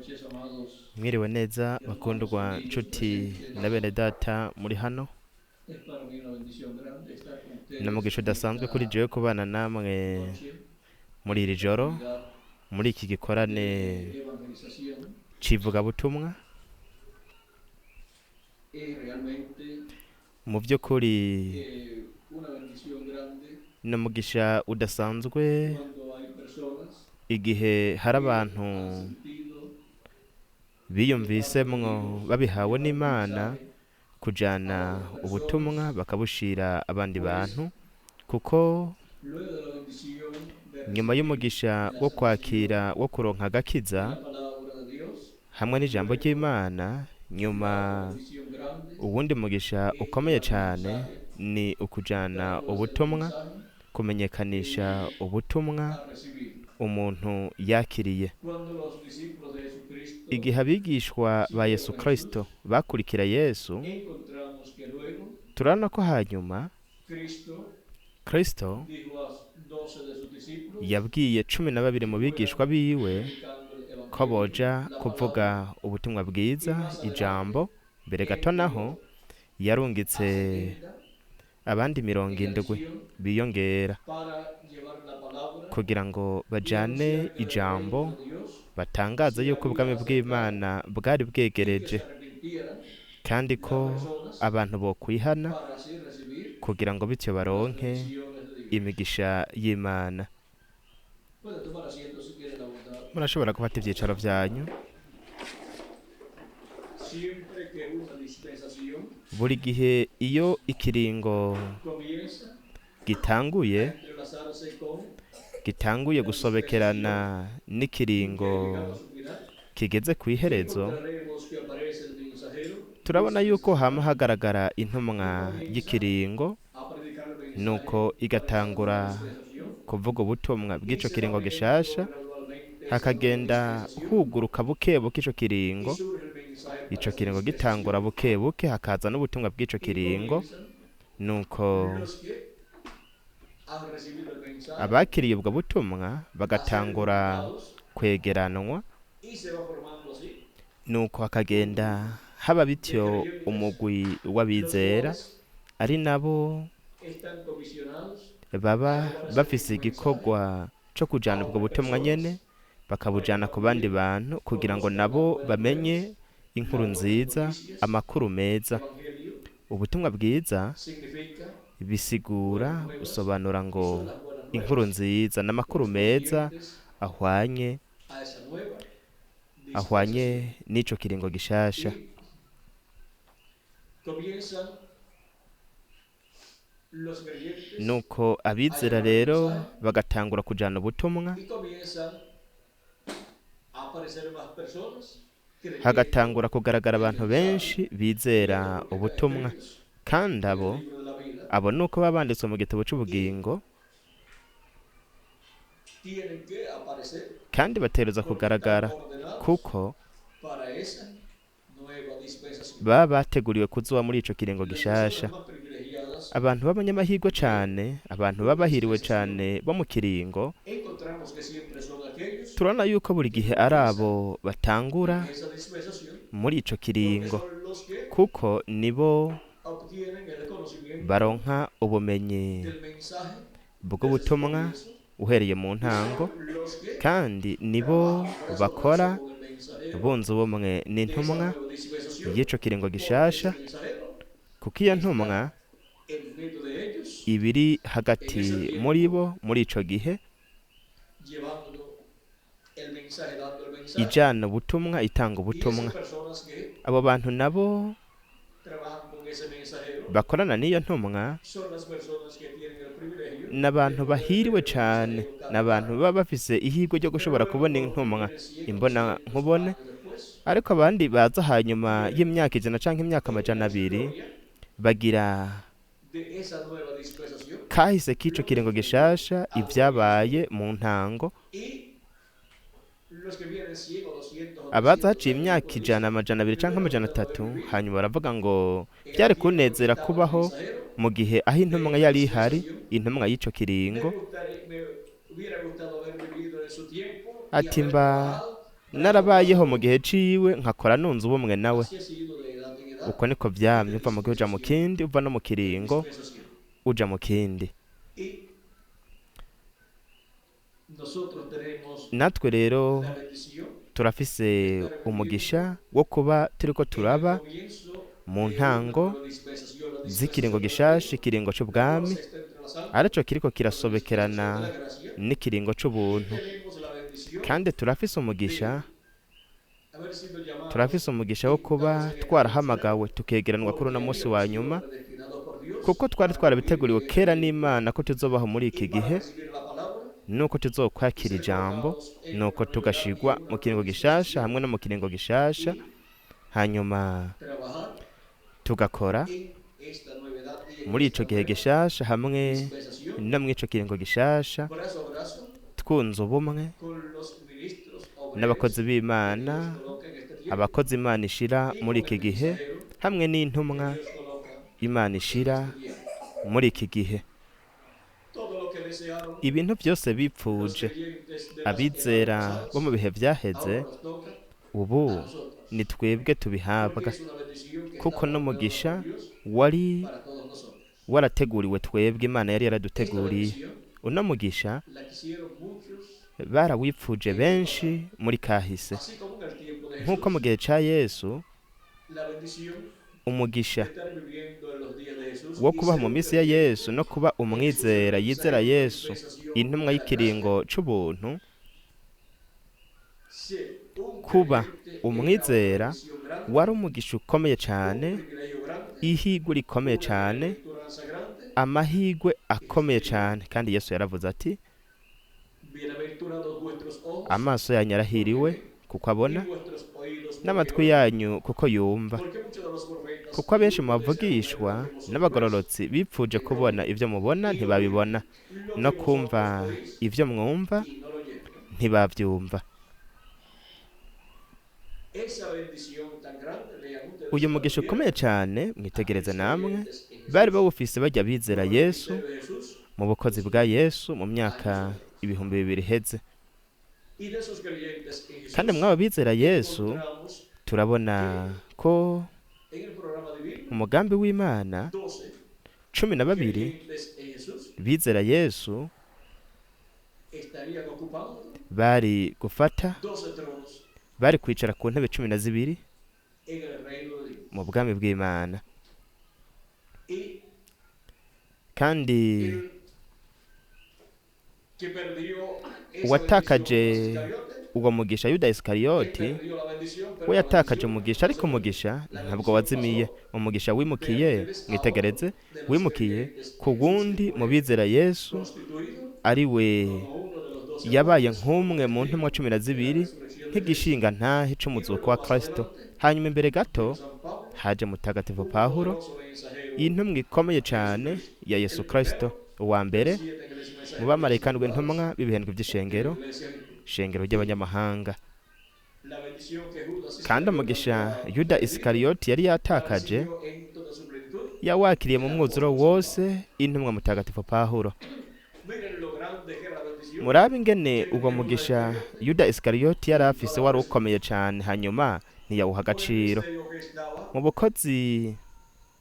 Noches, amados Mwiriwe neza bakundwa hermanos y amigos nshuti na presentes. bene data muri hano. Es para mí una bendición grande estar con Ni ustedes umugisha en udasanzwe kuri esta jewe kubana namwe noche, muri iri esta joro, actividad muri iki gikorane de evangelización. c'ivugabutumwa. Es realmente Mu by'ukuri una bendición grande ni umugisha udasanzwe cuando hay personas igihe hari que abantu han sentido de parte de biyumvisemwo Dios babihawe llevar el n'Imana mensaje kujana a otras ubutumwa personas, bakabushira abandi pues bantu, kuko luego de la bendición de nyuma recibir y'umugisha la wo salvación kwakira wo kuronka agakiza de la palabra de Dios, hamwe n'ijambo luego ry'Imana, nyuma la otra bendición grande uwundi mugisha es ukomeye llevar el cane mensaje, ni ukujana dar a conocer el ubutumwa, mensaje kumenyekanisha que ubutumwa ha recibido. umuntu yakiriye. Cuando los discípulos de Jesucristo Igihe abigishwa ba siguieron Yesu a Kristo Jesús, bakurikira Yesu, encontramos que luego turabona ko hanyuma Cristo Kristo dijo a 12 de sus discípulos yabwiye 12 que mu bigishwa fueran biwe predicando el ko Evangelio, boja la kuvuga palabra, ubutumwa y bwiza, más adelante ijambo. Mbere gato naho envió yarungitse a 70 abandi en mirongo la indwi misión biyongera para llevar la palabra kugira ngo y bajane anunciar que el ijambo, reino de Dios batangaze se yuko ubwami había acercado bw'Imana bwari y que bwegereje, se arrepintieran kandi las ko personas abantu bokwihana para así recibir kugira ngo bityo las baronke bendiciones de Dios. imigisha y'Imana. Puede tomar asiento si quiere la bondad. Murashobora gufata ivyicaro vyanyu. Siempre que una dispensación Buri gihe iyo ikiringo comienza gitanguye a entrelazarse con gitanguye la gusobekerana dispensación que n'ikiringo ha llegado a su final, kigeze kw'iherezo, encontraremos que aparece el mensajero turabona yuko hama dispensacional hagaragara y intumwa comienza y'ikiringo, a predicar el mensaje nuko para esa nueva igatangura dispensación kuvuga ubutumwa y bw'ico se va kiringo abriendo gishasha, gradualmente esa nueva hakagenda dispensación huguruka buke buke ico y kiringo, surge el mensaje para ico esa kiringo gitangura dispensación buke buke hakaza n'ubutumwa bw'ico y kiringo, comienzan nuko los que han recibido el mensaje abakiriye ubwo butumwa a ser bagatangura juntados kwegeranwa, y se va formando así nuko un hakagenda grupo haba de bityo creyentes, umugwi los w'abizera, cuales ari nabo están comisionados a baba llevar ese bafise mismo mensaje igikorwa co kujana a ubwo otras butumwa nyene, personas para que bakabujana ku bandi también bantu kugira ngo conozcan las nabo buenas bamenye nuevas, inkuru las buenas nziza, noticias. amakuru meza. Evangelio Ubutumwa bwiza significa bisigura buenas nuevas busobanura y ngo son las buenas inkuru nuevas nziza n'amakuru meza correspondientes ahwanye a esa nueva ahwanye dispensación. n'ico kiringo gishasha. Y comienzan los creyentes Nuko a abizera llevar el rero mensaje bagatangura kujana ubutumwa, y comienzan a aparecer más personas creyendo hagatangura kugaragara el abantu mensaje. benshi Y esto bizera porque están ubutumwa, escritos kandi en el abo libro de la vida abo nuko baba banditswe mu gitabo y c'ubugingo, tienen que aparecer kandi bategerezwa porque están kugaragara ordenados kuko para esa nueva dispensación. baba bateguriwe kuzoba muri ico kiringo Las gishasha. personas más privilegiadas Abantu b'abanyamahirwe de cane, abantu una baba bahiriwe dispensación, cane bo mu kiringo, encontramos que siempre son aquellos turabona yuko buri que gihe ari comienzan abo batangura en esa dispensación, muri ico porque kiringo, son los que kuko nibo obtienen el conocimiento baronka ubumenyi del mensaje desde su bw'ubutumwa comienzo uhereye mu y ntango, son los que kandi nibo trabajan brazo a bakora brazo con el mensajero bunze ubumwe de esa n'intumwa nueva dispensación, y'ico kiringo porque ese gishasha, mensajero kuko iyo está ntumwa en medio de ellos ibiri en hagati ese muri tiempo, bo muri ico gihe, llevando el mensaje, dando el mensaje. ijana ubutumwa, itanga Y esas ubutumwa. personas que Abo bantu nabo trabajan con ese mensajero bakorana n'iyo ntumwa son las personas que tienen el privilegio n'abantu de poder bahiriwe ver el cane, mensajero cara a n'abantu cara. baba bafise ihirwe ryo Pero gushobora luego kubona los que intumwa vienen 100 o imbona 200 nkubone, años después, ariko abandi baza hanyuma tienen y'imyaka 100 canke imyaka en amajana la abiri historia bagira de esa nueva dispensación kahise k'ico lo que kiringo sucedió gishasha, al comienzo ivyabaye mu ntango. y los que vienen 100 o 200 o Abaza 300 haciye años imyaka después 100, dicen, 200 me canke hubiera amajana gustado haber atatu, vivido hanyuma baravuga ngo en el vyari tiempo que kunezera estaba el kubaho mensajero mu gihe aho intumwa de esa yari ihari, dispensación. intumwa y'ico Me kiringo, gustaría, me hubiera gustado haber vivido en su tiempo y ati haber mba trabajado Narabayeho mu gihe ciwe, nkakora nunze ubumwe nawe. Así ha sido de edad en edad, Uko niko vyamye, uva mu gihe uja mu kindi, uva no mu en kiringo dispensación. uja mu kindi. Y nosotros tenemos Natwe rero la bendición turafise umugisha wo kuba turiko en el turaba comienzo mu de una ntango nueva dispensación, la z'ikiringo dispensación del gishasha, reino, ikiringo la cual c'ubwami, se está entrelazando arico kiriko con la dispensación de kirasobekerana la gracia. n'ikiringo Y c'ubuntu. tenemos la bendición Kandi turafise umugisha, de haber sido llamados turafise umugisha y wo juntados kuba en este postrero, twarahamagawe tukegeranwa kuri porque uno munsi wa habíamos sido nyuma, predestinados por Dios kuko twari para vivir twarabiteguriwe en este kera tiempo n'Imana ko tuzobaho muri iki y para gihe, recibir la palabra nuko y tuzokwakira ser ijambo, colocados en nuko una nueva edad y tugashigwa en mu una nueva kiringo gishasha dispensación hamwe no mu kiringo gishasha, y hanyuma trabajar tugakora en esta nueva edad y en muri ico esta gihe nueva gishasha hamwe dispensación, no mw'ico kiringo gishasha, brazo a brazo twunze ubumwe con los ministros obreros n'abakozi que b'Imana, Dios coloca en este tiempo abakozi Imana ishira y muri con iki el gihe, mensajero hamwe que n'intumwa Dios coloca Imana en ishira este tiempo. muri iki gihe. Todo lo que desearon Ibintu byose los bipfuje creyentes de las edades abizera bo pasadas, mu bihe vyaheze, ahora nos toca ubu a nosotros, ni twebwe tubihabwa, porque es una bendición que kuko estaba ordenada n'umugisha por Dios wari para todos nosotros. warateguriwe twebwe, Imana yari Esta yaraduteguriye. bendición Uno mugisha la quisieron muchos barawipfuje en el benshi pasado. muri kahise, Así como en el tiempo de nk'uko mu Jesús, gihe ca Yesu la bendición umugisha de estar viviendo en los días de Jesús wo y kubaho ser mu un minsi ya creyente Yesu no kuba en Jesús, el umwizera yizera mensajero de la Yesu, dispensación intumwa de la gracia, y'ikiringo c'ubuntu, ser un kuba creyente era una umwizera bendición grande, wari umugisha ukomeye un cane, privilegio grande, ihigwe rikomeye una cane, bienaventuranza grande. amahigwe Y Jesús akomeye dijo: cane. Kandi Yesu yaravuze ati: Bienaventurados vuestros ojos amaso yanyu porque arahiriwe ven, kuko y abona, vuestros oídos porque n'amatwi oyen. yanyu kuko yumva. Porque muchos de los profetas Kuko y abenshi mu justos desearon ver lo bavugishwa que vosotros veis n'abagororotsi bipfuje y no kubona vieron, ivyo mubona y oír ntibabibona, lo no que vosotros kumva oís ivyo mwumva y no lo oyeron. ntibavyumva. Esa bendición tan grande, lean ustedes Uyu si la mugisha tuvieron, ukomeye cane, mwitegereze aquellos namwe, creyentes en bari Jesús, bawufise barya bizera con el Yesu ministerio de Jesús mu bukozi bwa Yesu mu a myaka nosotros. 2000 iheze. Y de esos creyentes en Kandi Jesús mw'abo bizera Yesu encontramos turabona que ko en el programa divino, umugambi w'Imana 12 12 creyentes en Jesús bizera Yesu estarían ocupando bari gufata, 12 tronos bari kwicara ku ntebe 12 en el reino de Dios. mu bwami bw'Imana. Y Kandi el que perdió esa bendición, uwatakaje Judas Iscariote, uwo mugisha Yuda él Isikariyoti, perdió la bendición, we pero la yatakaje bendición umugisha, no ariko se perdió. umugisha La ntabwo bendición wazimiye. pasó Umugisha de wimukiye, antes a otro mwitegereze, de los wimukiye creyentes ku en Jesús, que wundi mu fue bizera Yesu, constituido ari we como uno de los 12 yabaye apóstoles nk'umwe mu como ntumwa testigo de la 12 resurrección de Cristo. nk'igishinga ntahe Y c'umuzuko luego wa más Kristo. adelante Hanyuma imbere gato vino San Pablo, haje mutagatifu un Pawulo, poderoso mensajero intumwa ikomeye de cane Jesucristo, ya Yesu el Kristo, primero uwa de mbere los 7 ángeles mu mensajeros bamarayika ndwi presentados ntumwa b'ibihembwe en la vy'ishengero, iglesia gentil. shengero ry'abanyamahanga. La bendición que Judas Kandi Iscariote umugisha había Yuda perdido, Isikariyoti yari la yatakaje, recibió en toda su plenitud yawakiriye mu el mwuzuro apóstol San Pablo. wose intumwa mutagatifu Pawulo. Miren lo grande que era la bendición Murabe ingene que uwo tenía Judas mugisha Iscariote Yuda Isikariyoti yari y no afise la wari recibió. ukomeye cane, hanyuma ntiyawuha Con el agaciro. misterio que estaba Mu bukozi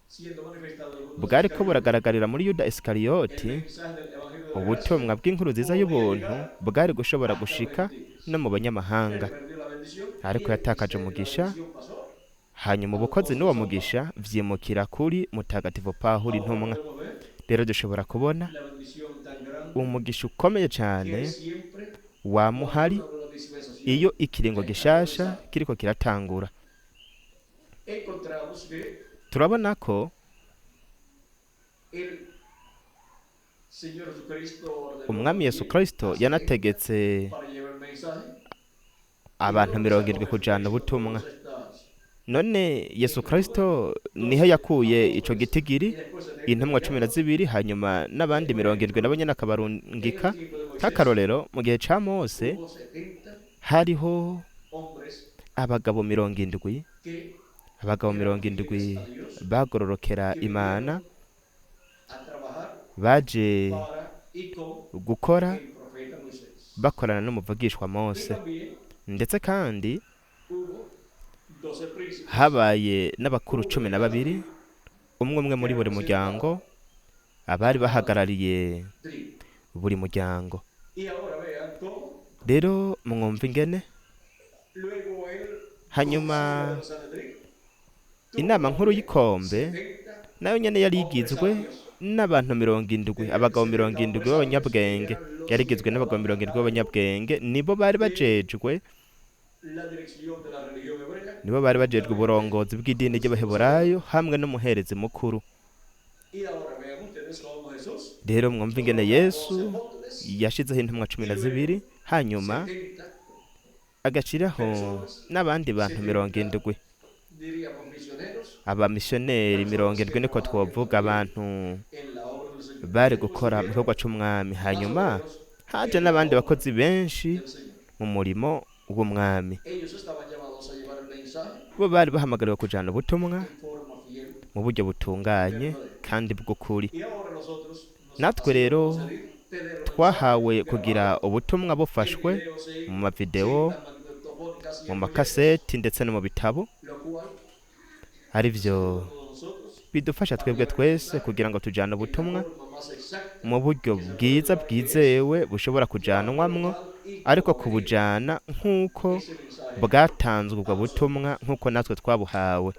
siendo manifestado en Judas bwariko Iscariote, buragaragarira muri Yuda el Isikariyoti, mensaje del Evangelio de la gracia ubutumwa bw'inkuru nziza podía y'ubuntu llegar bwari gushobora hasta los gushika gentiles. no mu Él banyamahanga. perdió la bendición Ariko y el yatakaje misterio de la umugisha, bendición pasó hanyuma al ubukozi apóstol n'uwo San Pablo. mugisha vyimukira kuri mutagatifu Pawulo Ahora intumwa. podemos ver Rero dushobora kubona la bendición tan grande umugisha ukomeye que cane es siempre wamuhari cuando una nueva dispensación iyo ikiringo está gishasha comenzando. kiriko kiratangura. Encontramos que Turabona ko el Señor Jesucristo ordenó umwami Yesu también Kristo a 70 yanategetse para llevar el mensaje y abantu dónde mirongo sacó indwi kujana Jesucristo ubutumwa. todas estas None Yesu inquietudes? Kristo niho 12 yakuye ico apóstoles gitigiri, y después 70 intumwa cumi na enviados. zibiri, hanyuma n'abandi Por 70 nabo ejemplo, nyene en el akabarungika. tiempo de Moisés Nk'akarorero, mu gihe ca Mose hubo 70 hariho hombres abagabo 70, que abagabo eran mirongo fieles indwi a Dios, bagororokera que Imana, vinieron a trabajar baje para y con gukora el profeta Moisés. bakorana n'umuvugishwa Y Mose. también Ndetse kandi habaye n'abakuru 12, umwe umwe muri buri muryango, abari bahagarariye buri muryango. Rero mwumva ingene hanyuma inama nkuru y'ikombe nayo nyene yari igizwe n'abantu 70, abagabo 70 b'abanyabwenge. Yari igizwe n'abagabo 70 b'abanyabwenge, nibo bari bajejwe, uburongozi bw'idini ry'Abaheburayo hamwe n'umuherezi mukuru. Rero mwumva ingene Yesu yashizeho intumwa 12, hanyuma agashiraho n'abandi bantu 70, abamisiyoneri 70, niko twovuga, abantu bari gukora mu gikorwa c'umwami. Hanyuma haje n'abandi bakozi benshi mu murimo w'umwami. Bo bari bahamagariwe kujana ubutumwa mu buryo butunganye kandi bw'ukuri. Natwe rero twahawe kugira ubutumwa bufashwe mu mavideo, mu makaseti ndetse no mu bitabo, arivyo bidufasha twebwe twese kugira ngo tujane ubutumwa mu buryo bwiza bwizewe bushobora kujanwamwo, ariko kubujana nk'uko bwatanzwe ubwo butumwa, nk'uko natwe twabuhawe,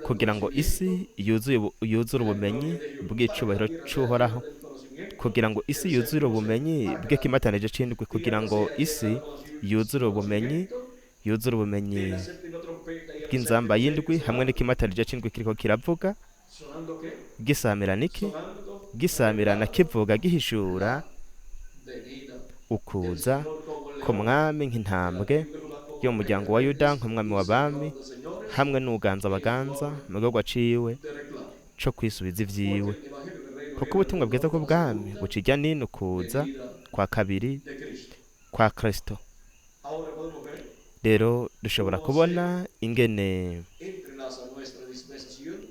kugira ngo isi yuzure ubumenyi bw'icubahiro c'Uhoraho, kugira ngo isi yuzure ubumenyi bw'ikimatanije c'indwi, kugira ngo isi yuzure ubumenyi, bw'inzamba y'indwi hamwe n'ikimatanije c'indwi kiriko kiravuga, gisamirana iki? Gisamirana kivuga, gihishura ukuza k'umwami nk'intambwe yo mu muryango wa Yuda, nk'umwami w'abami, hamwe n'uganza abaganza mu gikorwa ciwe co kwisubiza ivyiwe. Kuko ubutumwa bwiza bw'ubwami buca irya nino kuza kwa kabiri kwa Kristo. Rero dushobora kubona ingene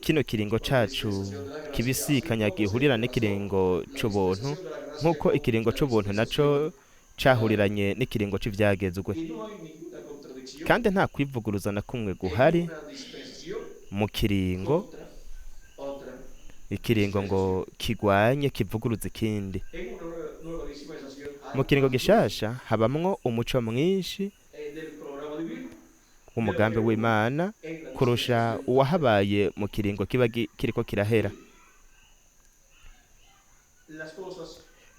kino kiringo cacu kibisikanya gihurira n'ikiringo c'ubuntu, nk'uko ikiringo c'ubuntu naco cahuriranye n'ikiringo c'ivyagezwe. Kandi nta kwivuguruza na kumwe guhari mu kiringo, ikiringo ngo kigwanye kivuguruza ikindi. Mu kiringo gishasha habamwo umuco mwinshi w'umugambi w'Imana kurusha uwahabaye mu kiringo kiba kiriko kirahera.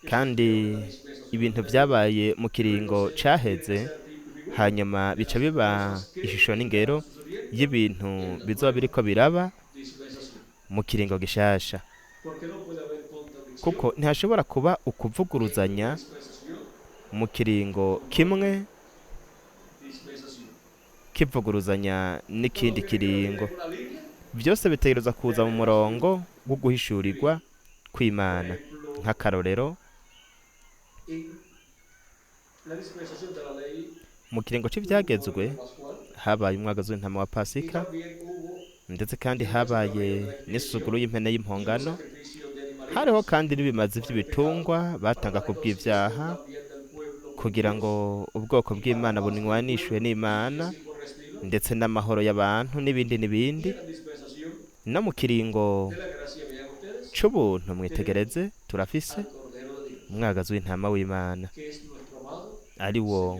Kandi ibintu vyabaye mu kiringo caheze hanyuma bica biba ishusho n'ingero y'ibintu bizoba biriko biraba mu kiringo gishasha. Kuko ntihashobora kuba ukuvuguruzanya mu kiringo kimwe kivuguruzanya n'ikindi kiringo. Vyose bitegerezwa kuza mu murongo wo guhishurirwa kw'Imana. Nk'akarorero, mu kiringo c'ivyagezwe habaye umwagazi w'intama wa Pasika, ndetse kandi habaye n'isuguru y'impene y'impongano. Hariho kandi n'ibimazi vy'ibitungwa batanga ku bw'ivyaha, kugira ngo ubwoko bw'Imana bunywanishwe n'Imana, ndetse n'amahoro y'abantu n'ibindi n'ibindi. No mu kiringo c'ubuntu, mwitegereze, turafise umwagazi w'intama w'Imana, ari wo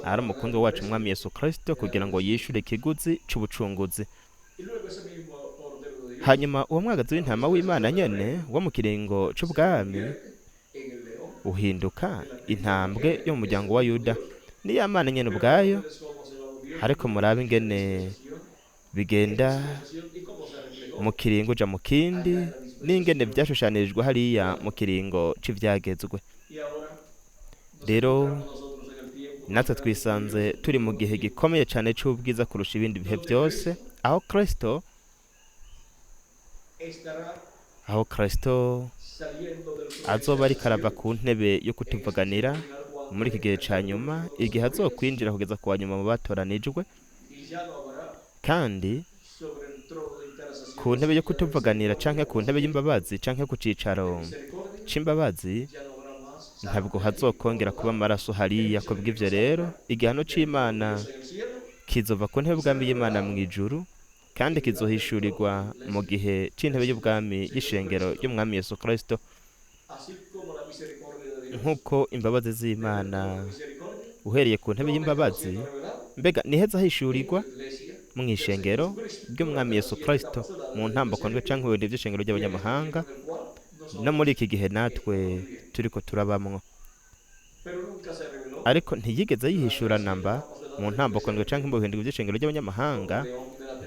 ari umukundwa wacu umwami Yesu Kristo, kugira ngo yishure ikiguzi c'ubucunguzi. Hanyuma uwo mwagazi w'intama w'Imana nyene wo mu kiringo c'ubwami uhinduka intambwe yo mu muryango wa Yuda. Ni ya Mana nyene ubwayo, ariko murabe ingene bigenda mu kiringo uja mu kindi, n'ingene vyashushanijwe hariya mu kiringo c'ivyagezwe. Rero natwe twisanze turi mu gihe gikomeye cane c'ubwiza kurusha ibindi bihe vyose, aho Kristo azoba ariko arava ku ntebe yo kutuvuganira muri iki gihe ca nyuma, igihe azokwinjira kugeza ku wa nyuma mu batoranijwe. Kandi ku ntebe yo kutuvuganira canke ku ntebe y'imbabazi canke ku cicaro c'imbabazi, Ntabwo hazokongera kuba amaraso hariya. Kubw'ivyo rero, igihano c'Imana kizova ku ntebe y'ubwami y'Imana mu ijuru, kandi kizohishurirwa mu gihe c'intebe y'ubwami y'ishengero y'Umwami Yesu Kristo. Nk'uko imbabazi z'Imana, uhereye ku ntebe y'imbabazi, mbega niheza hishurirwa mu ishengero ry'Umwami Yesu Kristo mu ntambakondwe canke ibindi vy'ishengero ry'abanyamahanga, no muri iki gihe natwe turiko turabamwo. Ariko ntiyigeze yihishura namba mu ntambakondwe canke mu bihindurwa vy'ishengero ry'abanyamahanga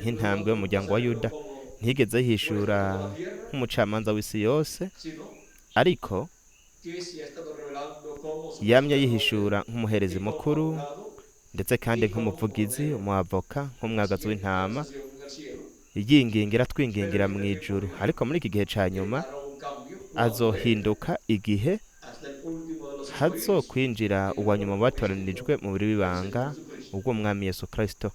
nk'intambwe y'umuryango wa Yuda. Ntiyigeze yihishura nk'umucamanza w'isi yose, ariko yamye yihishura nk'umuherezi mukuru, ndetse kandi nk'umuvugizi, umuavoka, nk'umwagazi w'intama, yingingira twingingira mu ijuru. Ariko muri iki gihe ca nyuma azohinduka igihe hazokwinjira uwa nyuma mu batoranijwe mu buri w'ibanga, ubw'Umwami Yesu Kristo.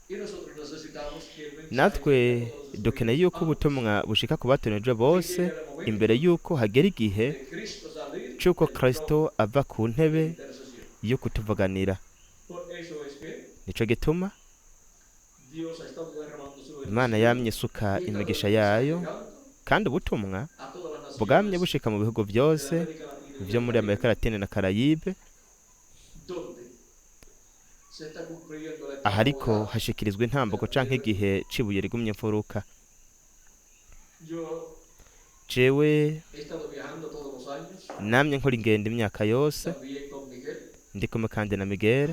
Natwe dukeneye yuko ubutumwa bushika ku batoranijwe bose imbere yuko hagera igihe c'uko Kristo ava ku ntebe yo kutuvuganira. Nico gituma Imana yamye isuka imigisha yayo, kandi ubutumwa bwamye bushika mu bihugu vyose vyo muri Amerika Latine na Karayibe, ahariko hashikirizwa intambuko canke igihe c'ibuye rigumye imfuruka. Jewe namye nkora ingendo imyaka yose, ndi kumwe kandi na Miguel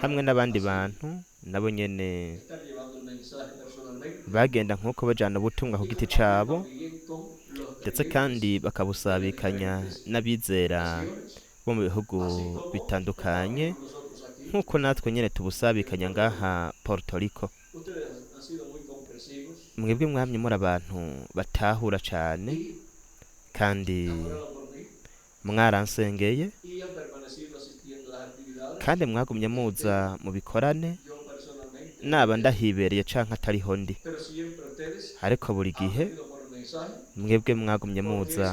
hamwe n'abandi bantu nabo nyene bagenda nk'uko bajana ubutumwa ku giti cabo, ndetse kandi bakabusabikanya n'abizera bo mu bihugu bitandukanye, nk'uko natwe nyene tubusabikanya ngaha Puerto Rico. Mwebwe mwamye muri abantu batahura cane, kandi mwaransengeye, kandi mwagumye muza mu bikorane, naba ndahibereye canke atariho ndi. Ariko buri gihe mwebwe mwagumye muza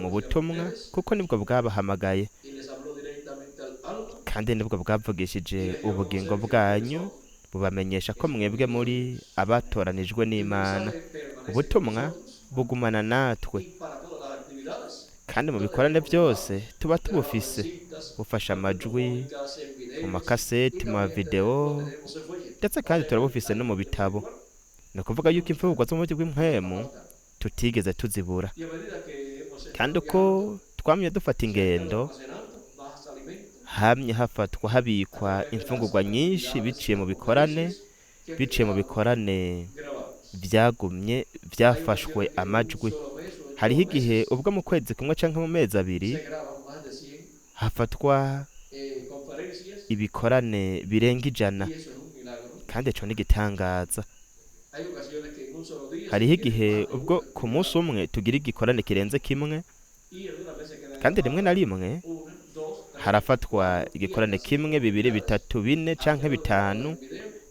mu butumwa, kuko nibwo bwabahamagaye, kandi nibwo bwavugishije ubugingo bwanyu, bubamenyesha ko mwebwe muri abatoranijwe n'Imana. Ubutumwa bugumana natwe, kandi mu bikorane byose tuba tubufise. Bufasha amajwi mu makaseti, mu mavideo, ndetse kandi turabufise no mu bitabo. Ni ukuvuga yuko imfungurwa zo mu buryo bw'impwemu tutigeze tuzibura. Kandi uko twamye dufata ingendo, hamye hafatwa habikwa imfungurwa nyinshi biciye mu bikorane, biciye mu bikorane vyagumye vyafashwe amajwi. Hariho igihe ubwo mu kwezi kumwe canke mu mezi abiri hafatwa ibikorane birenga 100, kandi ico ni igitangaza. Hariho igihe ubwo ku munsi umwe tugira igikorane kirenze kimwe, kandi rimwe na rimwe harafatwa igikorane kimwe, 2, 3, 4 canke 5,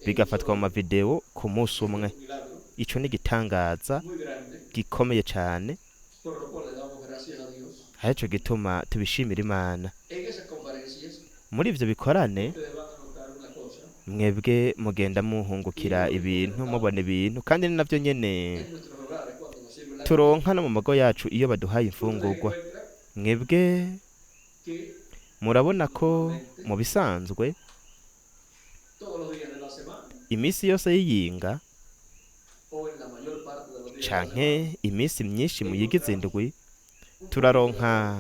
bigafatwa mu mavideo ku munsi umwe. Ico ni igitangaza gikomeye cane, arico gituma tubishimira Imana. Muri ivyo bikorane mwebwe mugenda muhungukira ibintu, mubona ibintu, kandi ni navyo nyene turonka no mu mago yacu iyo baduhaye imfungurwa. Mwebwe murabona ko mu bisanzwe iminsi yose y'iyinga canke iminsi myinshi muyigize indwi, turaronka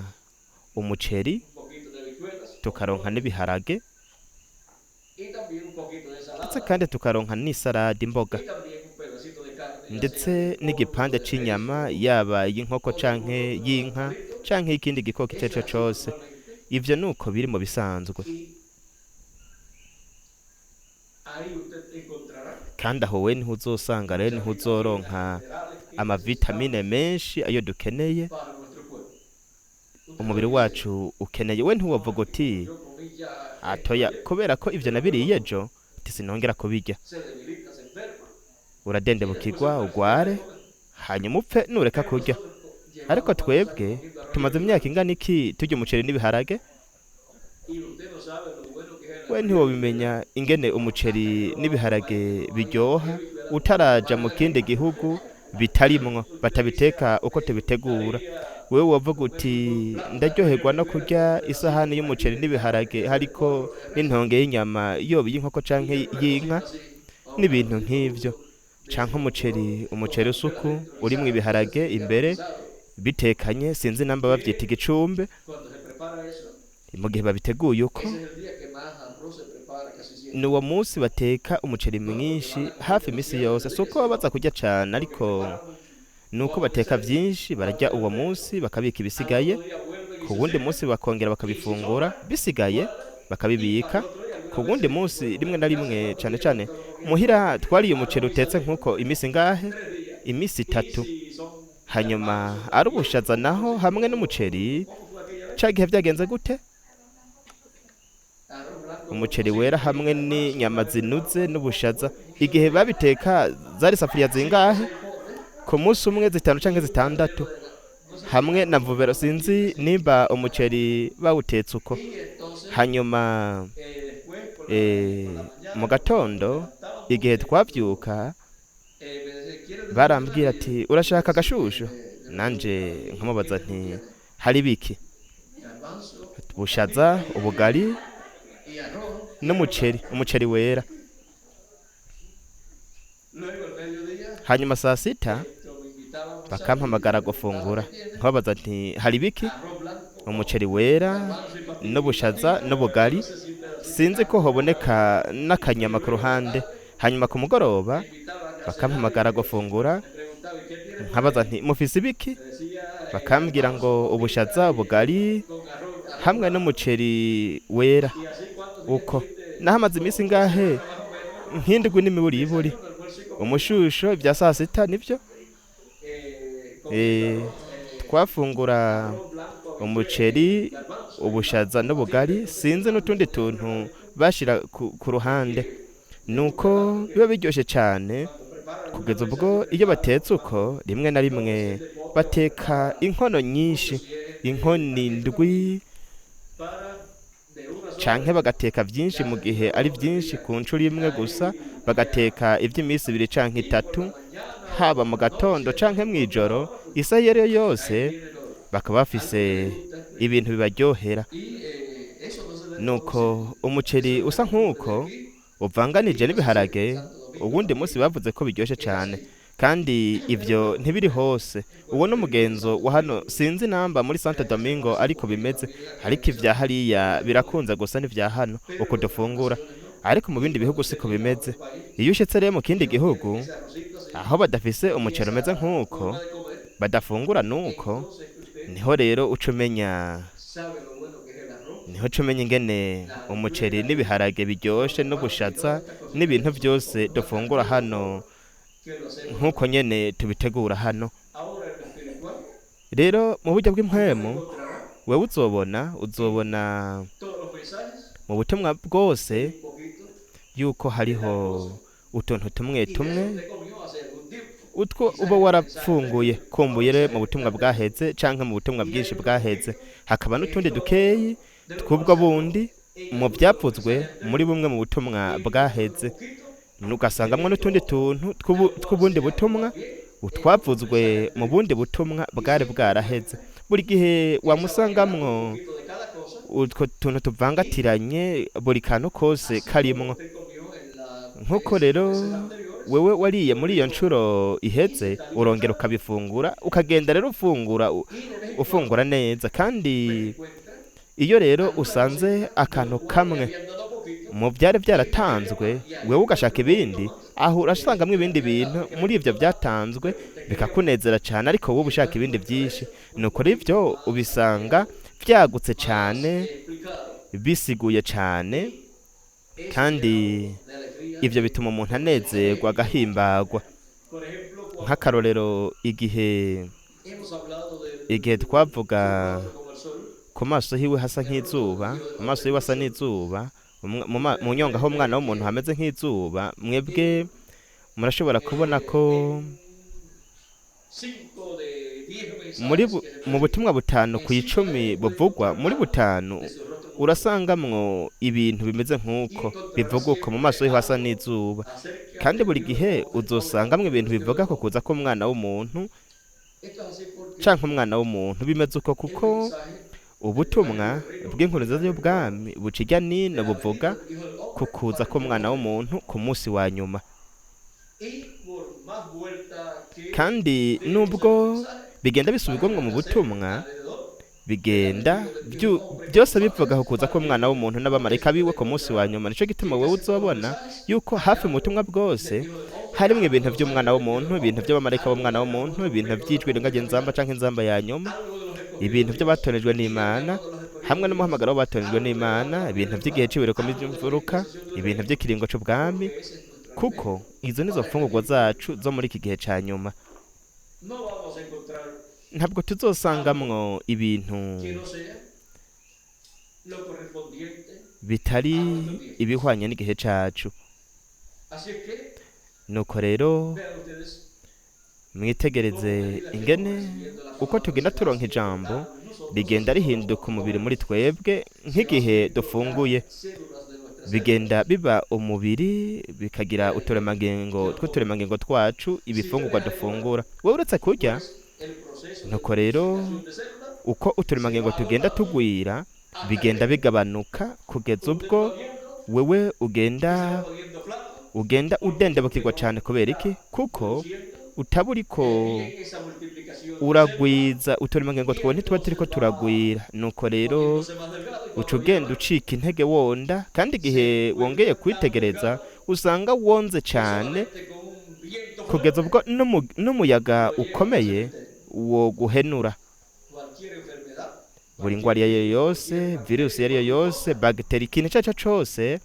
umuceri, tukaronka n'ibiharage, ndetse kandi tukaronka n'isaradi, imboga, ndetse n'igipande c'inyama, yaba iy'inkoko canke y'inka canke y'ikindi gikoko ico arico cose. Ivyo nuko biri mu bisanzwe. Kandi aho we niho uzosanga rero, niho uzoronka amavitamine menshi ayo dukeneye, umubiri wacu ukeneye. We ntiwovuga uti atoya kubera ko ivyo nabiriye ejo, sinongera kubirya. Uradendebukirwa ugware, hanyuma upfe nureka kurya. Ariko twebwe Tumaze imyaka ingana iki turya umuceri n'ibiharage? We ntiwobimenya ingene umuceri n'ibiharage biryoha utaraja mu kindi gihugu bitarimwo, batabiteka uko tubitegura. Wewe wovuga uti ndaryoherwa no kurya isahani y'umuceri n'ibiharage hariko n'intonge y'inyama, yoba iy'inkoko canke y'inka, n'ibintu nk'ivyo, canke umuceri usuku urimwo ibiharage imbere bitekanye, sinzi namba bavyita igicumbe. Mu gihe babiteguye uko, ni uwo munsi bateka umuceri mwinshi hafi imisi yose. Si uko baza kurya cane, ariko ni uko bateka vyinshi, bararya uwo munsi bakabika ibisigaye, ku wundi munsi bakongera bakabifungura, bisigaye bakabibika ku wundi munsi. Rimwe na rimwe, cane cane muhira, twariye umuceri utetse nk'uko imisi ngahe? Imisi 3. Hanyuma ari ubushaza naho hamwe n'umuceri, ca gihe vyagenze gute? Umuceri wera hamwe n'inyama zinuze n'ubushaza, igihe babiteka zari safuriya zingahe ku munsi umwe? 5 canke 6, hamwe na mvubero. Sinzi nimba umuceri bawutetse uko. Hanyuma mu gatondo igihe twavyuka, barambwira ati urashaka agashushu? Nanje nkamubaza nti hari biki? Ubushaza, ubugari n'umuceri, umuceri wera. Hanyuma saa sita bakampamagara gufungura, nkababaza nti hari biki? Umuceri wera n'ubushaza n'ubugari, sinzi ko hoboneka n'akanyama ku ruhande. Hanyuma ku mugoroba bakampamagara gufungura, nkabaza nti mufise ibiki? Bakambwira ngo ubushaza, ubugari hamwe n'umuceri wera. Uko nahamaze iminsi ngahe? Nk'indwi n'imiburiburi. Umushusho ibya saa sita nibyo twafungura, umuceri, ubushaza n'ubugari, sinzi n'utundi tuntu bashira ku ruhande. Nuko biba biryoshe cyane kugeza ubwo iyo batetse uko, rimwe na rimwe bateka inkono nyinshi, inkono 7, canke bagateka byinshi mu gihe ari byinshi ku nshuro imwe gusa, bagateka iby'iminsi 2 canke 3, haba mu gatondo canke mw'ijoro, isaha iyo ariyo yose bakaba bafise ibintu bibaryohera. Nuko umuceri usa nk'uko uvanganije n'ibiharage, uwundi munsi bavuze ko biryoshe cane, kandi ivyo ntibiri hose. Uwo n'umugenzo wa hano, sinzi namba muri Santo Domingo ariko bimeze, ariko ivya hariya birakunze gusa n'ivya hano uko dufungura, ariko mu bindi bihugu siko bimeze. Iyo ushitse rero mu kindi gihugu aho badafise umuceri umeze nk'uko, badafungura nuko, niho rero uca umenya, niho uca umenya ingene umuceri n'ibiharage biryoshe n'ubushaza n'ibintu vyose dufungura hano nk'uko nyene tubitegura hano. Rero mu buryo bw'impwemu, wewe uzobona mu butumwa bwose yuko hariho utuntu tumwe tumwe utwo uba warapfunguye kumbuye mu butumwa bwaheze canke mu butumwa bwinshi bwaheze, hakaba n'utundi dukeyi tw'ubwo bundi mu byavuzwe muri bumwe mu butumwa bwaheze, ugasangamwo n'utundi tuntu tw'ubundi butumwa utwavuzwe mu bundi butumwa bwari bwaraheze. Buri gihe wamusangamwo utwo tuntu tuvangatiranye, buri kantu kose karimwo. Nk'uko rero wewe wariye muri iyo nshuro iheze, urongera ukabifungura, ukagenda rero ufungura ufungura neza. Kandi iyo rero usanze akantu kamwe mu byari byaratanzwe, wewe ugashaka ibindi, aho urasangamwo ibindi bintu muri ibyo byatanzwe bikakunezera cyane, ariko wowe ushaka ibindi byinshi. Nuko rero ibyo ubisanga byagutse cyane, bisiguye cyane, kandi ibyo bituma umuntu anezerwa agahimbagwa. Nk'akarorero, igihe twavuga ku maso hiwe hasa nk'izuba, amaso hiwe asa n'izuba, mu nyonga aho umwana w'umuntu hameze nk'izuba, mwebwe murashobora kubona ko Muri mu butumwa butanu ku 10 buvugwa, muri butanu urasangamwo ibintu bimeze nk'uko bivuga uko mu maso yiwe hasa n'izuba, kandi buri gihe uzosangamwo ibintu bivuga ko kuza k'umwana w'umuntu canke umwana w'umuntu. Bimeze uko kuko ubutumwa bw'inkuru nziza y'ubwami buca irya nino buvuga ku kuza k'umwana w'umuntu ku munsi wa nyuma. Kandi nubwo bigenda bisubirwamwo mu butumwa, bigenda byose bivuga ku kuza k'umwana w'umuntu n'abamarayika biwe ku munsi wa nyuma. Nico gituma wewe uzobona yuko hafi mu butumwa bwose harimwo ibintu vy'umwana w'umuntu, ibintu vy'abamarayika b'umwana w'umuntu, ibintu vy'ijwi ringaje inzamba canke inzamba ya nyuma, ibintu vy'abatonejwe n'Imana hamwe n'umuhamagaro w'abatonejwe n'Imana, ibintu vy'igihe c'ibireko vy'imfuruka, ibintu vy'ikiringo c'ubwami, kuko izo nizo mfungurwa zacu zo muri iki gihe ca nyuma. Ntabwo tuzosangamwo ibintu bitari ibihwanye n'igihe cacu. Nuko rero mwitegereze ingene uko tugenda turonka ijambo rigenda rihinduka umubiri muri twebwe nk'igihe dufunguye, bigenda biba umubiri, bikagira uturemangingo tw'uturemangingo twacu, ibifungurwa dufungura. Wewe uretse kurya, nuko rero uko uturemangingo tugenda tugwira bigenda bigabanuka kugeza ubwo wewe ugenda udendebukirwa cyane. Kubera iki? Kuko utaba uriko uragwiza uturemangingo twawe, ntituba turiko turagwira. Nuko rero uca ugenda ucika intege wonda, kandi igihe wongeye kwitegereza usanga wonze cyane kugeza ubwo n'umuyaga ukomeye woguhenura. Buri ngwara iyo ariyo yose, virusi iyo ariyo yose, bagiteri, ikintu icyo ari cyo cyose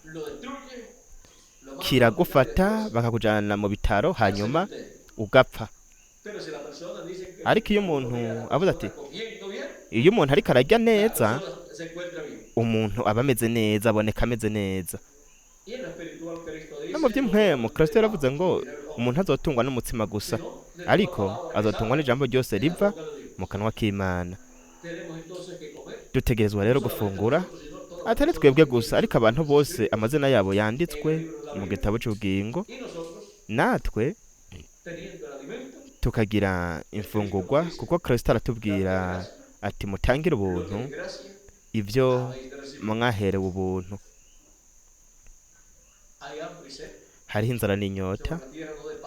kiragufata bakakujyana mu bitaro, hanyuma ugapfa. Ariko iyo umuntu avuze ati iyo umuntu ariko ararya neza, umuntu aba ameze neza, aboneka ameze neza. No mu by'impwemu Kristo yaravuze ngo umuntu azotungwa n'umutsima gusa, ariko azotungwa n'ijambo ryose riva mu kanwa k'Imana. Dutegerezwa rero gufungura, atari twebwe gusa, ariko abantu bose amazina yabo yanditswe mu gitabo cy'ubugingo, natwe tukagira imfungurwa, kuko Kristo aratubwira ati mutangire ubuntu ibyo mwaherewe ubuntu. Hariho inzara n'inyota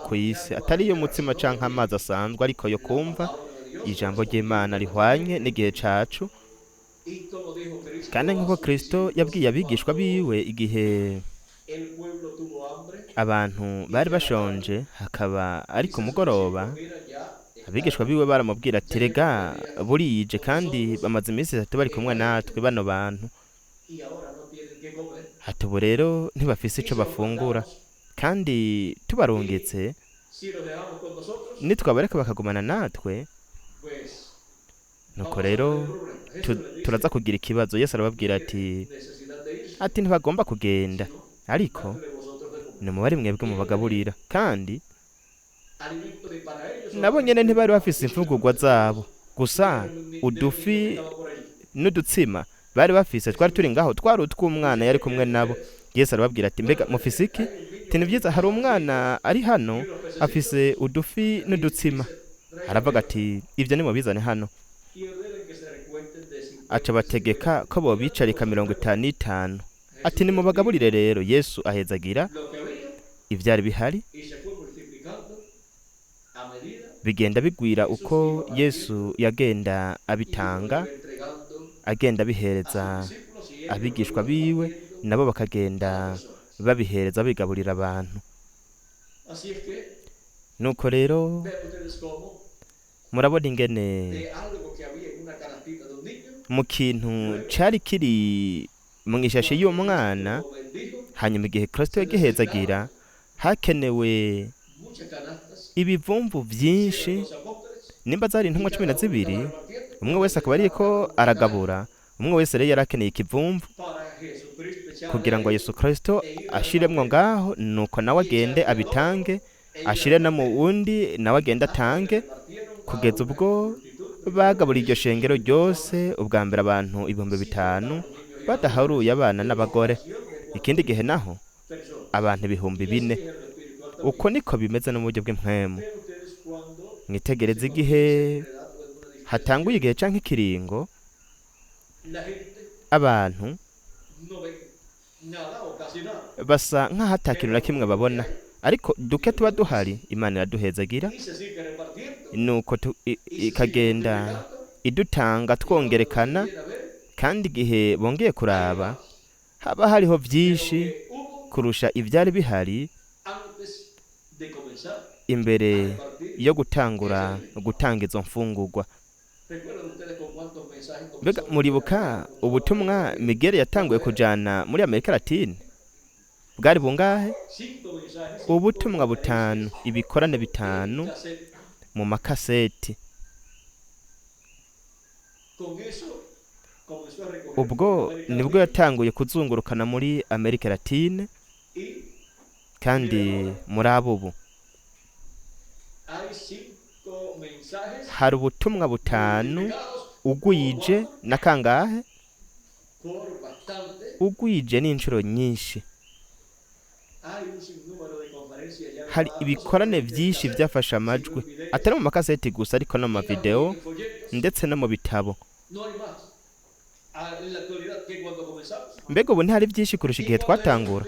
ku isi, atari iyo umutsima canke amazi asanzwe, ariko yo kumva ijambo ry'Imana rihwanye n'igihe cacu. Kandi nk'uko Kristo yabwiye abigishwa biwe igihe abantu bari bashonje, hakaba ari ku mugoroba, abigishwa biwe baramubwira ati rega burije, kandi bamaze iminsi 3 bari kumwe natwe bano bantu, ati ubu rero ntibafise ico bafungura, kandi tubarungitse nitwabareka bakagumana natwe, nuko rero turaza kugira ikibazo. Yesu arababwira ati ntibagomba kugenda, ariko nimubari mwebwe mubagaburira. Kandi nabo nyene ntibari bafise imfungurwa zabo, gusa udufi n'udutsima bari bafise twari turi ngaho, twari utw'umwana yari kumwe nabo. Yesu arababwira ati mbega mufise iki? Ati ni byiza, hari umwana ari hano afise udufi n'udutsima. Aravuga ati ibyo nimubizane hano. Aca bategeka ko bobicarika 55. Ati nimubagaburire rero. Yesu ahezagira ivyari bihari, bigenda bigwira uko Yesu yagenda abitanga, agenda abihereza abigishwa biwe, nabo bakagenda babihereza bigaburira abantu. Nuko rero murabona ingene mu kintu cari kiri mu ishashe y'umwana, hanyuma igihe Kristo yagihezagira hakenewe ibivumvu vyinshi. Nimba zari intumwa 12, umwe wese akaba ariko aragabura, umwe wese rero yarakeneye ikivumvu kugira ngo Yesu Kristo ashiremwo ngaho, nuko nawe agende abitange, ashire no mu wundi nawe agende atange, kugeza ubwo Bagaburiye iryo shengero ryose ubwa mbere abantu 5000 badaharuye abana n'abagore. Ikindi gihe naho abantu 4000. Uko niko bimeze no mu buryo bw'impwemu. Mwitegereze igihe hatanguye igihe canke ikiringo, abantu basa nk'aho ata kintu na kimwe babona, ariko duke tuba duhari Imana iraduhezagira, nuko ikagenda idutanga twongerekana, kandi igihe bongeye kuraba haba hariho vyinshi kurusha ivyari bihari imbere yo gutangura gutanga izo mfungurwa. Mbega muribuka ubutumwa Miguel yatanguye kujana muri Amerika Latine? Bwari bungahe? Ubutumwa butanu, ibikorane bitanu mu makaseti. Ubwo nibwo yatanguye kuzungurukana muri Amerika Latine, kandi muri abo ubu hari ubutumwa butanu ugwije na kangahe? Ugwije n'inshuro nyinshi. Hari ibikorane vyinshi vyafashe amajwi, atari mu makaseti gusa, ariko no mu mavideo ndetse no mu bitabo. Mbega ubu ntihari vyinshi kurusha igihe twatangura?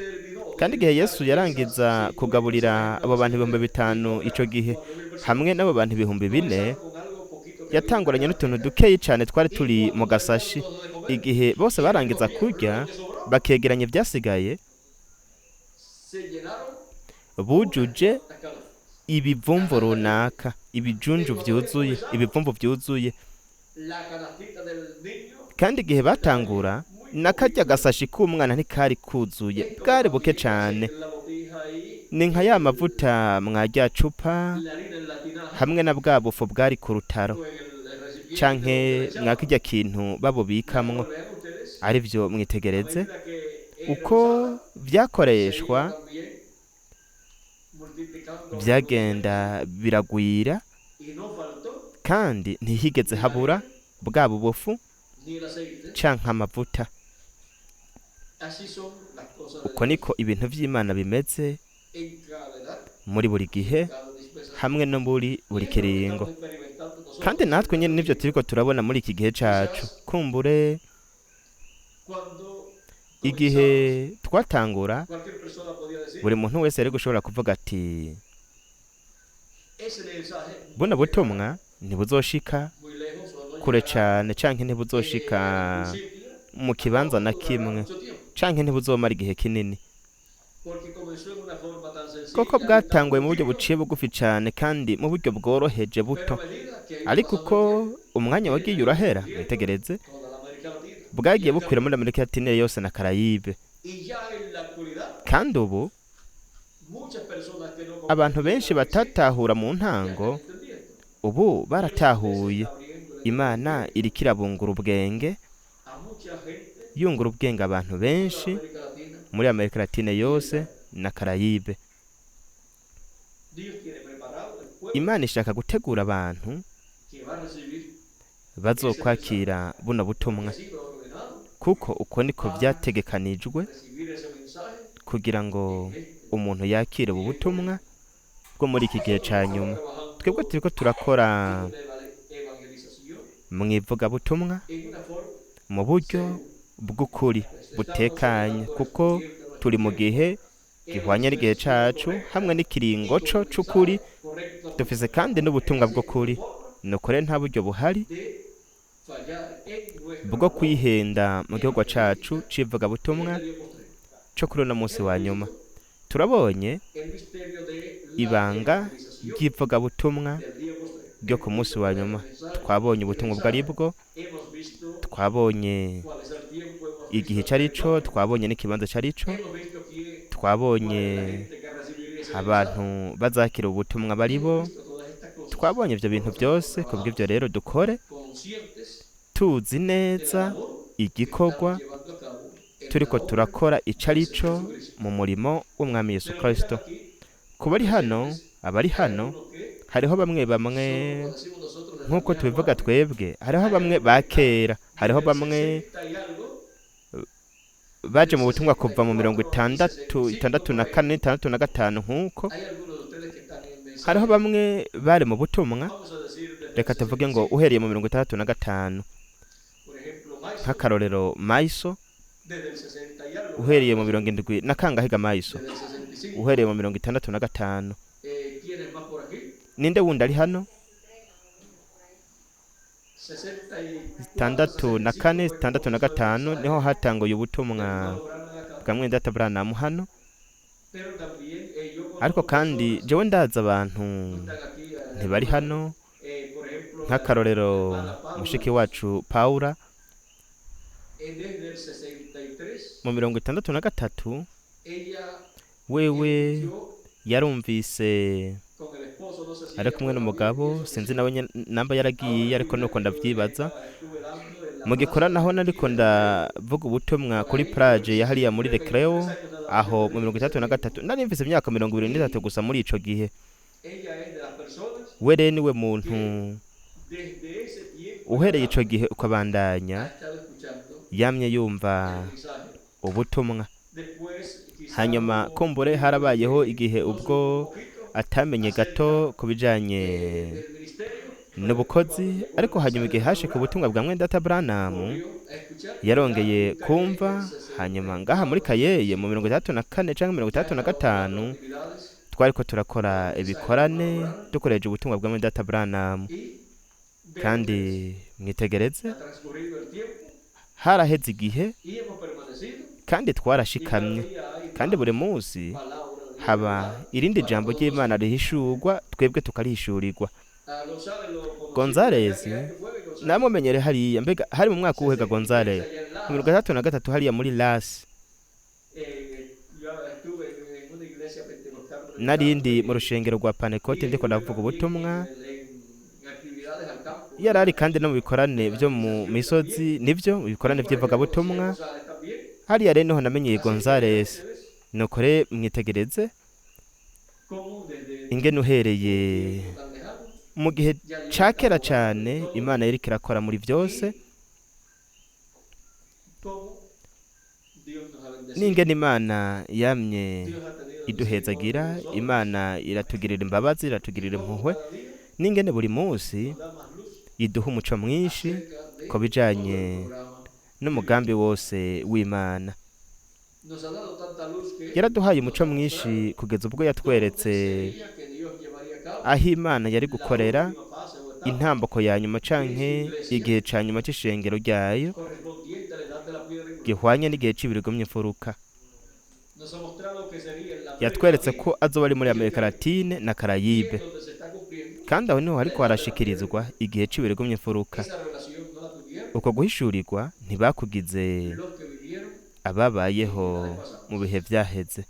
Kandi igihe Yesu yarangiza kugaburira abo bantu 5000 ico gihe hamwe n'abo bantu 4000, yatanguranye n'utuntu dukeyi cane twari turi mu gasashi. Igihe bose barangiza kurya bakegeranya ivyasigaye, bujuje ibivumvu runaka, ibijunju vyuzuye, ibivumvu vyuzuye. Kandi igihe batangura, na karya gasashi k'umwana ntikari kuzuye, bwari buke cane. Ni nka ya mavuta mwarya cupa hamwe na bwa bufu bwari ku rutaro, canke mwa kirya kintu babubikamwo. Arivyo mwitegereze uko vyakoreshwa, vyagenda biragwira, kandi ntihigeze habura bwa bubufu canke amavuta. Uko niko ibintu vy'Imana bimeze muri buri gihe hamwe no muri buri kiringo. Kandi natwe nyene nivyo turiko turabona muri iki gihe cacu. Kumbure igihe twatangura, buri muntu wese yari gushobora kuvuga ati buno butumwa ntibuzoshika kure cane, canke ntibuzoshika mu kibanza na kimwe, canke ntibuzomara igihe kinini, koko bwatanguye mu buryo buciye bugufi cane kandi mu buryo bworoheje buto. Ariko uko umwanya wagiye urahera, mwitegereze, bwagiye bukwira muri Amerika Latine yose na Karayibe. Kandi ubu abantu benshi batatahura mu ntango, ubu baratahuye. Imana iriko irabungura ubwenge, yungura ubwenge abantu benshi muri Amerika Latine yose na Karayibe. Imana ishaka gutegura abantu bazokwakira buno butumwa, kuko uko niko vyategekanijwe kugira ngo umuntu yakire ubu butumwa bwo muri iki gihe ca nyuma. Twebwe turiko turakora mw'ivugabutumwa mu buryo bw'ukuri butekanye, kuko turi mu gihe gihwanye n'igihe cacu hamwe n'ikiringo co c'ukuri. Dufise kandi n'ubutumwa bw'ukuri. Nuko rero nta buryo buhari bwo kwihenda mu gihugu cacu c'ivugabutumwa co kuri uno munsi wa nyuma. Turabonye ibanga ry'ivugabutumwa ryo ku munsi wa nyuma. Twabonye ubutumwa ubwo ari bwo, twabonye igihe ico ari co, twabonye n'ikibanza ico ari co, twabonye abantu bazakira ubutumwa bari bo, twabonye ivyo bintu byose. Kubw'ivyo rero dukore tuzi neza igikorwa turiko turakora ico ari co mu murimo w'Umwami Yesu Kristo. Ku bari hano, abari hano, hariho bamwe bamwe de la Nk'uko vieja tubivuga guardia, twebwe, hariho hay bamwe algunos ba que están kera, hariho desde el bamwe 60 y algo, baje del mu butumwa kuva mu mirongo 64 y itandatu, 65 itandatu por na ahí. kane, 65 nk'uko. Hay algunos de ustedes que están en el Hariho mensaje, bamwe bari mu butumwa, vamos a decir desde el reka tuvuge ngo 65. uhereye mu 65. Por ejemplo, Maestro, Nk'akarorero Maiso, desde el 60 y algo, ¿verdad? uhereye mu mirongo indwi na kangahe ga Maiso? Desde el 65. Uhereye mu 65. ¿Quién es más por aquí? Ninde wundi ari hano? 64, 64, 65 fue itandatu na comenzó el gatanu mensaje niho hatanguye del ubutumwa hermano Branham acá. bwa mwene data Branham hano. Pero también yo Ariko conozco kandi personas, jewe ndazi abantu no están aquí, ntibari algunas, hano, por ejemplo, la nk'akarorero hermana Paula, mushiki wacu Paula, desde el 63, mu 63 ella wewe escuchó yarumvise con el esposo, no sé si ari ella kumwe fue también, n'umugabo, pienso que sinzi sí. nawe namba yaragiye, Ahora ariko estuve nuko yo ndavyibaza. estuve dando en la Mu plaza gikorana de naho aquí nariko de Recreo, ndavuga ubutumwa por kuri ahí yo plage ya hariya muri tenía Recreo, 23 años nada más, aho yo mu tenía mirongo en ese itandatu na tiempo. gatatu nari mfise imyaka 23 Y gusa muri ico gihe. ella es de las personas We rero niwe muntu que desde ese tiempo en uhereye ico adelante gihe ukabandanya ha estado escuchando yamye yumva el mensaje. ubutumwa. Después, quizá Hanyuma hubo un kumbure tiempo en harabayeho que igihe no ubwo supo un poquito atamenye acerca gato ku bijanye del ministerio, pero después cuando n'ubukozi, llegó el ariko hanyuma mensaje igihe del hermano hashika Branham, ubutumwa bwa mwene data Branham, volvió a escuchar. Ya yarongeye en Cayey kumva. en el Hanyuma ngaha muri 64, Kayeye mu 65, 64 canke mirongo ya itandatu na estábamos dando gatanu actividades twariko turakora con el mensaje del hermano ibikorane Branham dukoresheje ubutumwa bwa mwene data Branham. y vean Kandi ustedes, mwitegereze, ha transcurrido el tiempo haraheze igihe y hemos permanecido kandi y cada twarashikamye, día hay kandi más buri munsi palabra de Dios haba revelada irindi para jambo todos ry'Imana nosotros. rihishurwa, twebwe tukarihishurirwa. A González lo conocí por allá, Gonzales ¿qué año fue González? namumenyere hariya, mbega hari mu mwaka uwuhega 63 Gonzales? allá en Mu Lajas. 63 hariya muri Lasi. Yo estuve en una iglesia pentecostal predicando Narindi mu también rushengero rwa y Pantekote ndiko estuve ndavuga también ubutumwa. en actividades al campo, Yari ari ¿verdad? kandi no mu bikorane De vyo mu evangelización misozi, también. nivyo mu Y bikorane por allá conocí a vy'ivugabutumwa. González también. Hariya rero niho namenyeye Así que vean Gonzales. ustedes Nuko rero mwitegereze cómo desde ingene un uhereye tiempo tan lejano mu gihe ya Dios ca estaba kera obrando en cane todo Imana yariko irakora muri vyose, y cómo Dios nos ha bendecido. n'ingene Imana yamye Dios ha tenido misericordia de iduhezagira, nosotros Imana iratugirira imbabazi, y iratugirira cómo impuhwe, cada día n'ingene buri munsi nos da más luz iduha umuco mwinshi acerca de ku todo el bijanye programa n'umugambi bíblico. wose w'Imana. Nos ha dado tanta luz que Yaraduhaye nos umuco ha mwinshi mostrado kugeza ubwo dónde yatweretse sería que Dios llevaría a cabo aho Imana yari la gukorera última fase o etapa intambako ya nyuma de su canke iglesia igihe ca nyuma c'ishengero ryayo correspondiente a la edad de la piedra angular. gihwanye n'igihe c'ibirego my'imfuruka. Nos ha mostrado que sería en la América Yatweretse Latina ko azoba ari muri y el Amerika Caribe, Latine na y es Karayibe, donde se está cumpliendo kandi aho niho la hariko edad de la piedra harashikirizwa angular. igihe c'ibirego my'imfuruka. Esa relación no la tuvieron Uko guhishurirwa ntibakugize los que vivieron ababayeho en edades mu pasadas. bihe vyaheze.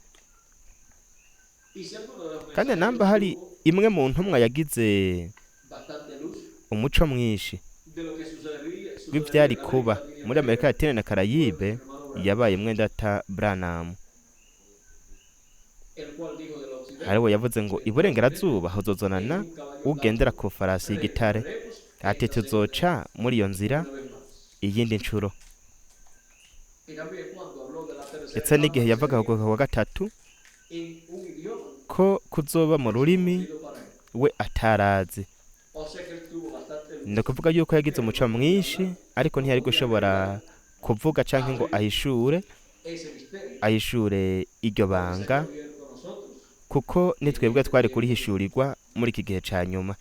Y si alguno de los Kandi namba mensajeros hari tuvo imwe mu ntumwa yagize bastante luz umuco mwinshi de lo que sucedería, sucedería w'ivyari en América kuba Latina y el muri Amerika Caribe, Latine na fue Karayibe, nuestro hermano Branham, yabaye mwendata Branham. el cual dijo del occidente, Hariwe yavuze ngo del occidente, iburengerazuba en hozozanana un caballo ugendera blanco, ku farasi y'igitare, recorreremos en ati la senda tuzoca muri iyo nzira una vez más. iyindi ncuro. Y también cuando habló de la tercera Ndetse n'igihe etapa, yavuga sería ku wa gatatu en un idioma ko kuzoba mu rurimi desconocido para él. we atarazi. O sea que él tuvo bastante Ni luz, ukuvuga yuko yagize pero umuco no podía mwinshi, hablar, ariko no ntiyari podía gushobora revelar, kuvuga canke ngo abrir ahishure ese misterio, ahishure iryo porque se banga, ha abierto a nosotros kuko ni en twebwe este twari tiempo último. kurihishurirwa muri iki gihe ca nyuma.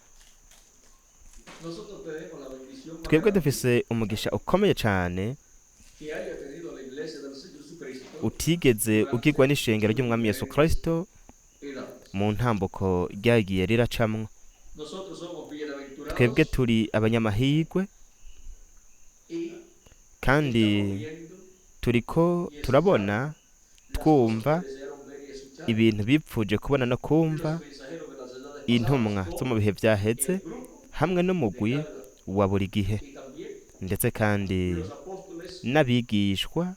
Nosotros tenemos la bendición más Twebwe grande dufise umugisha ukomeye cane que haya tenido la iglesia del Señor Jesucristo utigeze durante ugirwa n'ishengero sus ry'umwami Yesu diferentes Kristo edades. mu ntambuko ryagiye riracamwo. Nosotros somos Twebwe bienaventurados turi abanyamahirwe y kandi estamos viendo turiko y turabona escuchando las cosas twumva que desearon ver y escuchar ibintu bipfuje kubona no kumva los mensajeros de las edades pasadas intumwa zo con mu bihe vyaheze el grupo hamwe de n'umugwi cada edad wa buri gihe, y también ndetse kandi los apóstoles n'abigishwa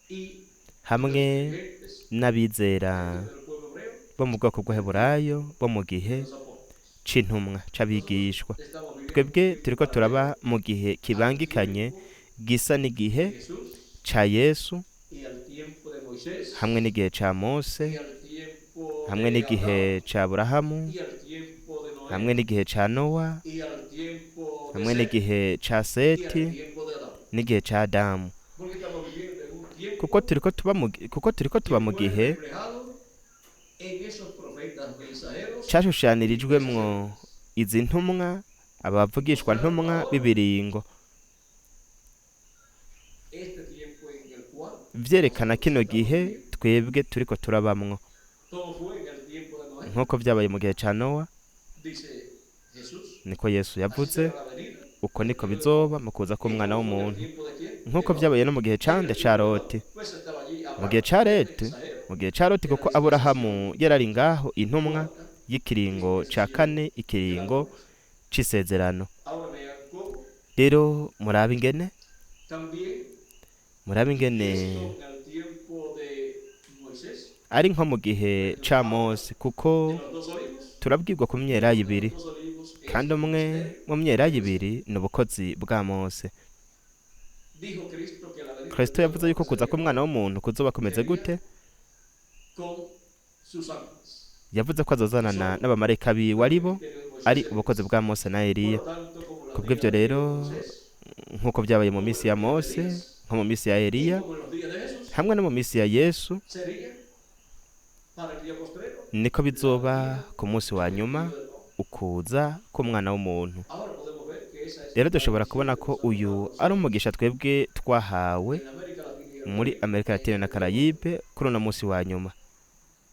y hamwe los creyentes n'abizera del pueblo hebreo bo mu bwoko bw'Abaheburayo bo mu gihe de los apóstoles. c'intumwa c'abigishwa. Estamos viviendo Twebwe un tiempo turiko turaba paralelo mu gihe al kibangikanye tiempo gisa n'igihe de Jesús ca Yesu y al tiempo de Moisés hamwe n'igihe ca Mose y al tiempo hamwe de n'igihe Abraham ca Aburahamu y al tiempo de Noé hamwe n'igihe ca Nowa y al tiempo de hamwe Set n'igihe ca y al Seti tiempo de Adán. n'igihe ca Adamu. Porque estamos viviendo en un Kuko tiempo turiko tuba mu kuko turiko que tuba mu fue gihe reflejado en esos profetas mensajeros y cashushanirijwemwo sacerdotes. izi ntumwa abavugishwa Mostrando ntumwa ahora b'ibiringo este tiempo en el cual vyerekana nosotros kino estamos gihe viviendo. twebwe turiko turabamwo Todo fue en el tiempo de Noé, nk'uko vyabaye mu gihe ca Nowa dice Jesús. niko Yesu Así yavuze será la venida uko del niko Hijo del bizoba Hombre. mu kuza ¿Y k'umwana cómo fue en el w'umuntu tiempo de quién? De nk'uko Lot. vyabaye no mu gihe En cande el ca tiempo de Lot, Loti pues estaba allí mu gihe Abraham, ca el Leti mensajero mu gihe ca Loti de la kuko Aburahamu dispensación yarari ngaho intumwa cuarta, y'ikiringo ca dispensación kane de la ikiringo promesa. c'isezerano. Ahora vean cómo Rero murabe ingene también murabe ingene esto en el tiempo de Moisés, ari nko mu gihe cuando ca habla Mose kuko de los dos olivos, turabwirwa ku myelayo de ibiri los dos olivos es kandi el umwe ministerio mu de myelayo Moisés. ibiri ni ubukozi bwa Mose. Dijo Cristo que la venida del Kristo Hijo del yavuze yuko Hombre kuza sería k'umwana w'umuntu kuzoba kumeze sería gute. con sus ángeles, Yavuze ko que azozanana son n'abamarayika biwe el ari bo ministerio de Moisés ari y ubukozi Elías. bwa Mose na Por Eliya. lo tanto, como la Kubw'ivyo día de rero Moisés, nk'uko vyabaye mu como en minsi los ya días de Mose Elías nko mu minsi ya y Eliya como en los días de Jesús, hamwe no mu minsi ya Yesu sería para el día postrero niko la bizoba venida ku munsi wa del nyuma Hijo del Hombre. ukuza k'umwana w'umuntu. Ahora podemos ver que esa es Rero la dushobora bendición kubona que ko nos ha uyu dado ari nosotros umugisha twebwe twahawe en América Latina y el muri Caribe Amerika en Latina na este tiempo. Karayibe kuri uno munsi wa nyuma.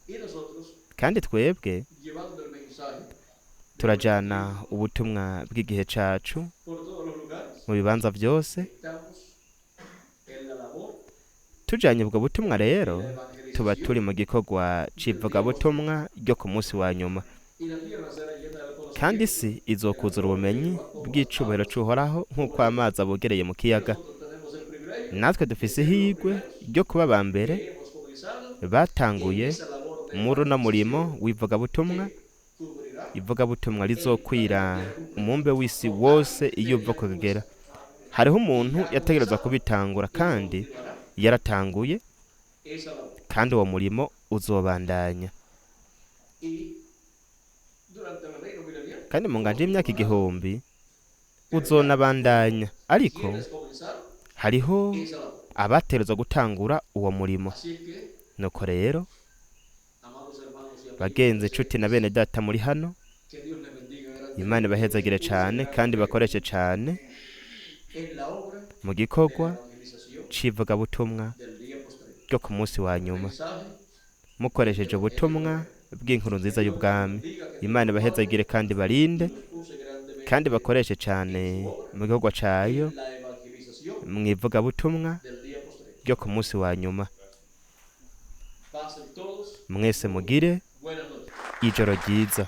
Y nosotros, Kandi twebwe llevando el mensaje de nuestro turajana tiempo ubutumwa bw'igihe cacu por todos los lugares, mu bibanza vyose. estamos en la labor Tujanye ubwo butumwa de rero la tuba turi evangelización mu gikorwa del día postrero. c'ivugabutumwa ryo ku munsi wa nyuma. Y la tierra será llena del Kandi conocimiento isi de la izokuzura gloria de ubumenyi Jehová como las bw'icubahiro aguas c'Uhoraho nk'uko cubren el mar. amazi abogereye mu Y kiyaga. nosotros tenemos el privilegio Natwe de dufise ser los ihirwe primeros ryo kuba aba mbere que hemos comenzado en batanguye esa labor de muri uno murimo evangelización w'ivugabutumwa que cubrirá ivugabutumwa el rizokwira planeta entero umumbe w'isi con wose alguien iyo uva tenía que kugera. comenzar Hariho y umuntu ha yategerezwa comenzado kubitangura y kandi continuará yaratanguye esa labor. kandi uwo murimo uzobandanya. Y durante el reino milenial Kandi mu nganje y'imyaka continuará. igihumbi Pero ya uzonabandanya ariko quienes comenzaron hariho esa labor. abategerezwa gutangura uwo murimo. Así es que, Nuko rero amados hermanos y amigos bagenzi inshuti na bene presentes, data muri hano que Dios les bendiga Imana grandemente y los ibahezagire use cane kandi grandemente bakoreshe cane en la obra mu de la gikorwa evangelización c'ivugabutumwa del día postrero. ryo ku munsi wa El nyuma mensaje mukoresheje del Evangelio ubutumwa del Reino. bw'inkuru Que nziza Dios les y'ubwami. bendiga, que Dios Imana los guarde ibahezagire kandi y barinde los use kandi grandemente bakoreshe en cane su obra, mu gikorwa cayo en la evangelización mu ivugabutumwa del día postrero. ryo ku munsi wa nyuma. Pasen todos Mwese muy mugire buenas noches. ijoro ryiza.